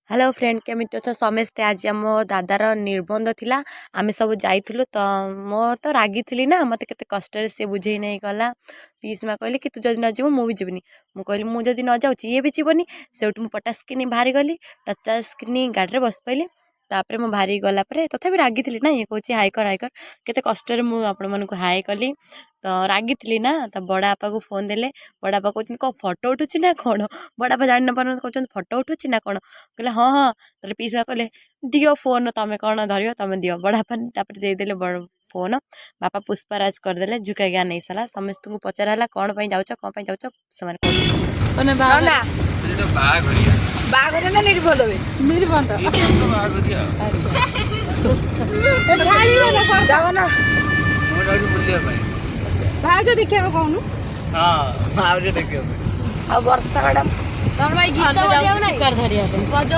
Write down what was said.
Hello friend, କେମିତି ଅଛ ସମସ୍ତେ? ଆଜି ଆମ ଦାଦାର ନିର୍ବନ୍ଧ ଥିଲା, ଆମେ ସବୁ ଯାଇଥିଲୁ। ତ ମୁଁ ତ ରାଗିଥିଲି ନା, ମୋତେ କେତେ କଷ୍ଟରେ ସିଏ ବୁଝେଇ ନେଇଗଲା। ପିଇସି ମା କହିଲେ କି ତୁ ଯଦି ନ ଯିବୁ, ମୁଁ ବି ଯିବିନି। ମୁଁ କହିଲି, ମୁଁ ଯଦି ନ ଯାଉଛି, ଇଏ ବି ଯିବନି। ସେଇଠୁ ମୁଁ ପଟାସ୍କିନି ବାହାରି ଗଲି, ଟଚାସ୍କିନି ଗାଡ଼ିରେ ବସି ପଇଲି। ତାପରେ ମୁଁ ବାହାରିକି ଗଲା ପରେ ତଥାପି ରାଗିଥିଲି ନା, ଇଏ କହୁଛି ହାଇ କର, ହାଇ କର। କେତେ କଷ୍ଟରେ ମୁଁ ଆପଣମାନଙ୍କୁ ହାଇ କଲି। ତ ରାଗିଥିଲି ନା। ତ ବଡ଼ ବାପାକୁ ଫୋନ୍ ଦେଲେ। ବଡ଼ ବାପା କହୁଛନ୍ତି, କ'ଣ ଫଟୋ ଉଠୁଛି ନା କ'ଣ? ବଡ଼ ବାପା ଜାଣି ନପାରୁନାହାନ୍ତି, କହୁଛନ୍ତି, ଫଟୋ ଉଠୁଛି ନା କ'ଣ? କହିଲେ, ହଁ। ତାପରେ ପିଇସି ମା କହିଲେ, ଦିଅ ଫୋନ୍, ତମେ କ'ଣ ଧରିବ, ତମେ ଦିଅ। ବଡ଼ ବାପା ତାପରେ ଦେଇଦେଲେ ବଡ଼ ଫୋନ୍। ବାପା ପୁଷ୍ପାରାଜ କରିଦେଲେ, ଝୁକା ଜ୍ଞାନ ନେଇସାରିଲା। ସମସ୍ତଙ୍କୁ ପଚରା ହେଲା, କ'ଣ ପାଇଁ ଯାଉଛ, କ'ଣ ପାଇଁ ଯାଉଛ? ସେମାନେ କହୁଛନ୍ତି। ନା। ଏଇଟା ବାହାଘରିଆ। ବାହାଘର ନା ନିର୍ବନ୍ଧ ବେ? ନିର୍ବନ୍ଧ। ଏଇଟା ବାହାଘରିଆ। ଜଗନ୍ନାଥ। ମୁଁ ଯାଉଛି ବୁଲିବା ପାଇଁ। ଭାଉଜ ଦେଖିବାକୁ କହୁନୁ। ହଁ, ଭାଉଜ ଦେଖିବା ପାଇଁ। ଆଉ ବର୍ଷା ମ୍ୟାଡ଼ାମ? ତମର ଭାଇ ଗୀତ ବଜାଉ ନାହିଁ? ଧରିବା ପାଇଁ।